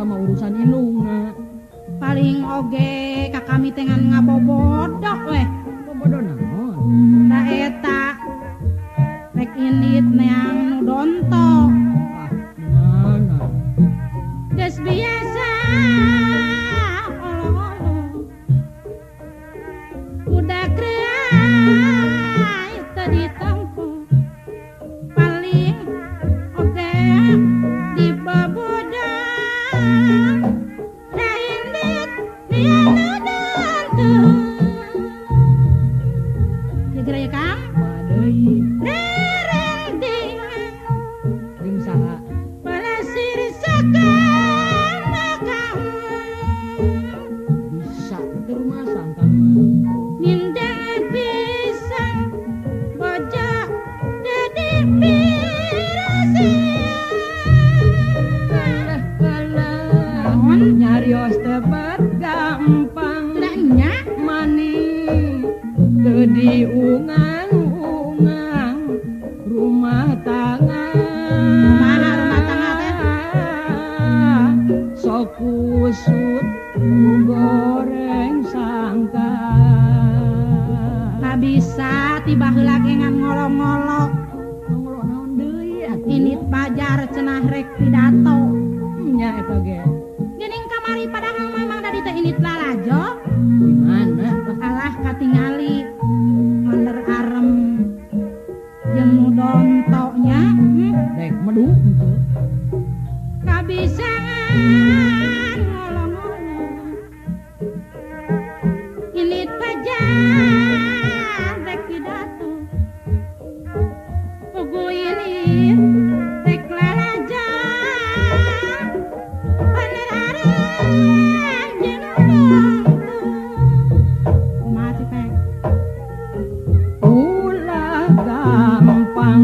Eta mah urusan indungna. Paling oge ka kami teh ngan ngabobodok weh. Bobodo naon? Da eta rek indit neang nu donto. Ah, mana? Geus biasa olo-olo. Budak reai teu ditempo. Paling oge dibobodok. Da indit neang nu donto. Kira-kira ya Kang? Deui. Rerending Jeung saha? Palasir sakana kamu Bisa teu rumasan Kang mah. Nindang pisan bojo dadi pirasia. Alah alah. Naon? Nyarios tepat gampang. Teu nya Mani teu diungang-ungang rumah tangga. Kumaha rumah tangga teh? Sok kusut goreng sangka. Nah bisa tiba heula ge ngan ngolo-ngolo. Ngolo naon deui atuh? Init pajar cenah rek pidato. Nya eta ge. Geuning kamari padahal mah Mang Dadi teh init lalajo. Di mana? Alah katingali under arem jeung nu dontonya. Dek medu henteu. Kabisangan ngolo-ngolo. Init pajar rek pidato. Pugu init rek lalajo. Under arem jeung nu donto. Kumaha Cipeng? Ulah gampang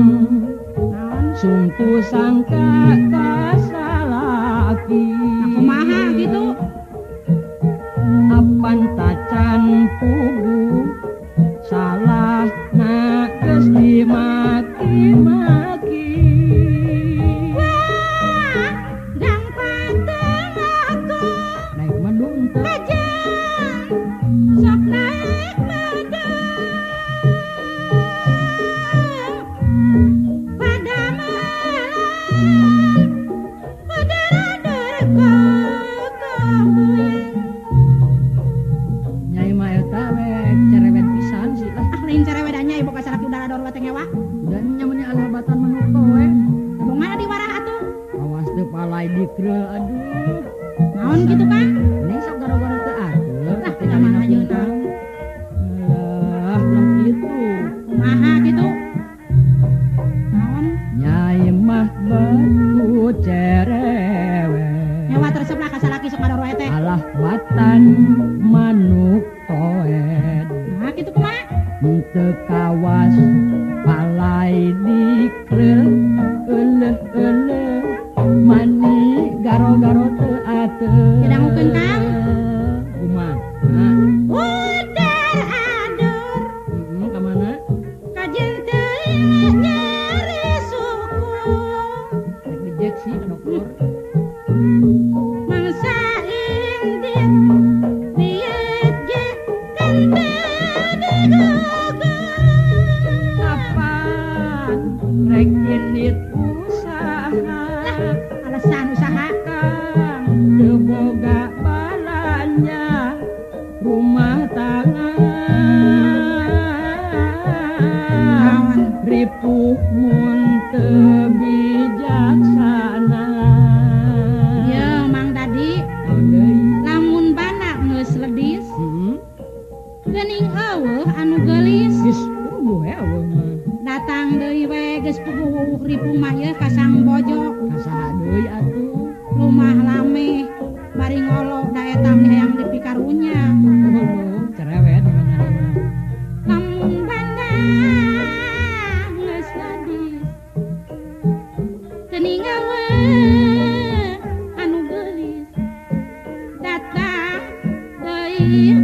Naon? sungku sangka kasalaki. Nah, kumaha gitu? Apan tacan pugu salah na geus dimaki-maki. Wah, gampang teu ngaku. Naik medun teu. Kajeng sok naik medun. Pada malam padaradur kakabuyeng. Nyai mah eta we cerewet pisan sih lah. Ah, lain cerewet da nyai boga salaki udara dor teh ngewa. Dan nyamannya alabatan manuk we. Bongan di warah atuh. Awas teu palai dikreul aduh. Naon kitu Kang? Ini sok gara-gara teu atur. Lah, zaman ayeuna. Alah, ulah kitu. Kumaha kitu? Naon? Nyai mah beku cerewet. Ngewa teresep lah ka salaki sok ngador wae teh. Alah batan manuk toed. Nah, kitu kumaha? Teu kawas palai dikreul euleuh-euleuh mani garo-garo teu ateul. Didangukeun Kang. Kumaha? Udar adur Heeh, ka mana? Kajen teuing nyeri suku. Rek dijeksi ka dokter. Mangsa indit diet ge kan teu digogo. Apaan rek indit usaha? Lah, alasan usaha. Kang teu boga balanja rumah tangga. Naon? Ripuh mun teu bijaksana. Ye Mang Dadi, Naon deui? Lamun bana geus ledis, Heeh. geuning eueuh anu geulis. Geus puguh we eueuh mah. Datang deui we geus puguh ripuh mah ye ka sang bojo. Ka saha deui atuh? Rumah lameh bari ngolo da eta mah hayang dipikarunya. Heuh, cerewet memang ngaranna. Lamun bana geus ledis, teuning eueuh anu geulis. Datang deui